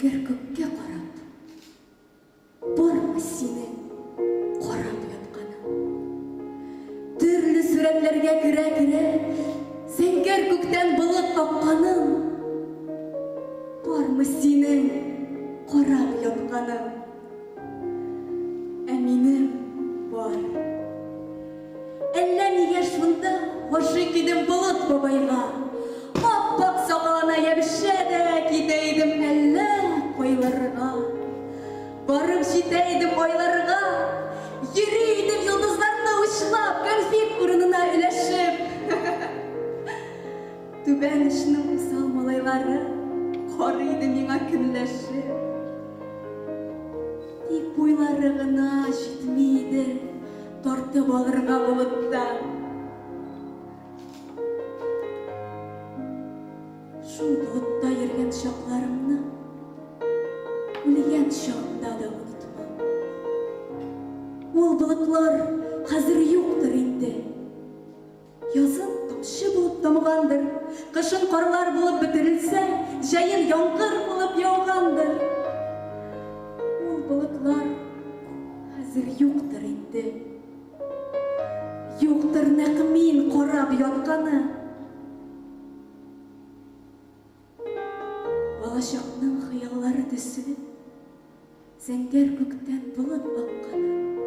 Зәңгәр күккә карап, бармы синең карап ятканың? Төрле сурәтләргә керә-керә, зәңгәр күктән болыт акканын, бармы синең карап ятканың? Ә минем бар. Әллә нигә шунда гашыйк идем Болыт бабайга. Ап-ак сакалына ябешә дә китә идем әллә кайларга. Барып җитә идем айларга. Йөри идем йолдызларны учлап, кәнфит урынына өләшеп. Түбән очның усал малайлары карый иде миңа көнләшеп. Тик буйлары гына җитми иде тартып алырга болыттан. Шул болытта йөргән чакларымны үлгән чагымда да онытмам. Ул болытлар хәзер юктыр инде. Язын тамчы булып тамгандыр, кышын карлар булып бөтерелсә, җәен яңгыр булып яугандыр. Ул болытлар хәзер юктыр инде. Юктыр нәкъ мин карап ятканы. Балачакның хыяллары төсле, зәңгәр күктән болыт акканы.